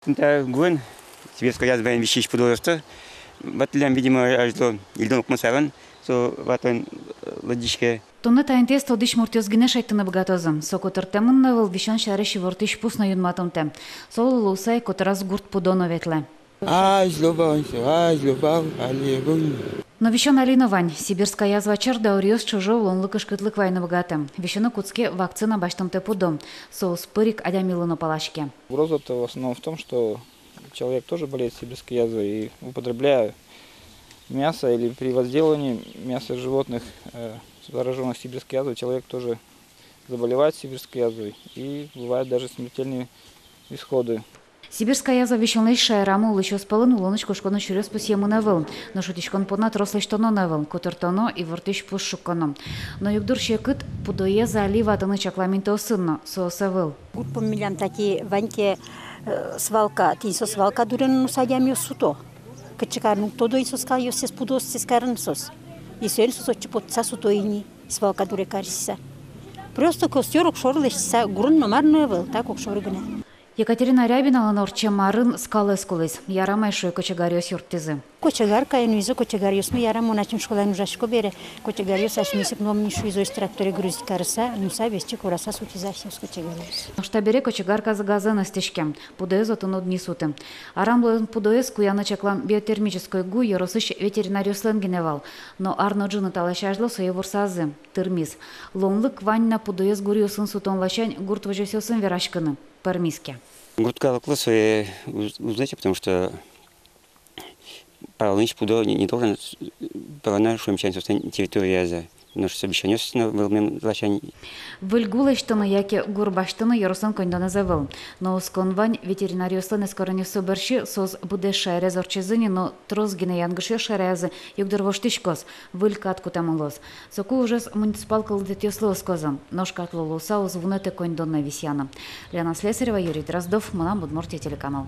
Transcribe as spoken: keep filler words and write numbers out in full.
Тӥни та гуэн, сибирской язваен висись пудоосты ватӥллям, видимо, азьло, ильдон укмысалэн со ватон лыдӟиське. Туннэ та интыез тодӥсь муртъёс гинэ шедьтыны быгатозы. Со котыртэмын но ӧвӧл, висён сярысь ивортӥсь пус но юнматымтэ. Солы луыса ик котыраз гурт пудо но ветлэ. Азьло вал со, азьло вал, али ӧвӧл ни. Но висён али но вань. Сибирская язва чер дауръёс ӵоже улонлы кышкытлык вайыны быгатэ. Висёны кутске вакцина басьтымтэ пудо. Со уз пыр ик адямилы но палаське. Угроза-то в основном в том, что человек тоже болеет сибирской язвой, и употребляя мясо или при возделывании мяса животных, э, заражённых сибирской язвой, человек тоже заболевает сибирской язвой, и бывают даже смертельные исходы. Сибирская язва висёнлэсь шаерамы улӥсьёс пӧлын улонысь кошконо сюрес пусъемын ӧвӧл, но шутӥськон понна трос лэсьтоно но ӧвӧл, котыртоно, ивортӥсь пус шукконо. Но югдур секыт пудоез али ватыны чаклам интыосын но, соос ӧвӧл. Гурт пумиллям тати вань ке, э, свалка, тӥни со свалка дуре но нуса адямиос суто. Кытчы карыны уг тодо ини соос, калъёссэс, пудоссэс карыны соос. И соин соос отчы поттыса суто ини, свалка дуре кариськыса. Просто костёр огшоры лэсьтыса, гурын но мар но ӧвӧл, так огшоры гинэ. Екатерина Рябиналэн ортчем арын скалэз кулӥз. Ярам ай, шуэ, кочегаръёс юрттӥзы. Кочегаркае нуизы, кочегаръёс но ярам, мон ачим школаын ужасько бере, кочегаръёс асьмеос ик луом ни, шуизы, озьы тракторе грузить карыса, нуса, весчи кораса сутӥзы асьсэос кочегаръёс. Нош табере кочегарказы газэн эстӥське. Пудоез отын уд ни суты. Арам луэм пудоез куяны чаклам биотермической гу ёросысь ветеринаръёслэн гинэ вал. Но ар но ӝыны талэсь азьло сое ворсазы, тырмиз. Луонлык вань на пудоез гуръёсын сутон ласянь гурт возёсъёсын вераськыны. Пӧрмиз ке. Гурт калыклы сое уз-, уз лэзё, потому что паланысь пудо не, не должен с-, палана, шуэм сямен, соослэн территориязы. Нош со висёнъёс но вӧлмем ласянь. Выль гу лэсьтыны яке гур басьтыны ёросын коньдонэз ӧвӧл. Но оскон вань, ветеринаръёслэн эскеронъёссы бӧрсьы соос быдэс шаерез ортчизы ни, но трос гинэ янгышъёс шараязы югдур воштӥськоз, выль кат кутэмын луоз. Соку ужез муниципал кылдытэтъёслы оскозы. Нош катлы луыса уз вунэты коньдонэ висъяны. Лена Слесарева, Юрий Дроздов, «Мынам Удмуртие» телеканал.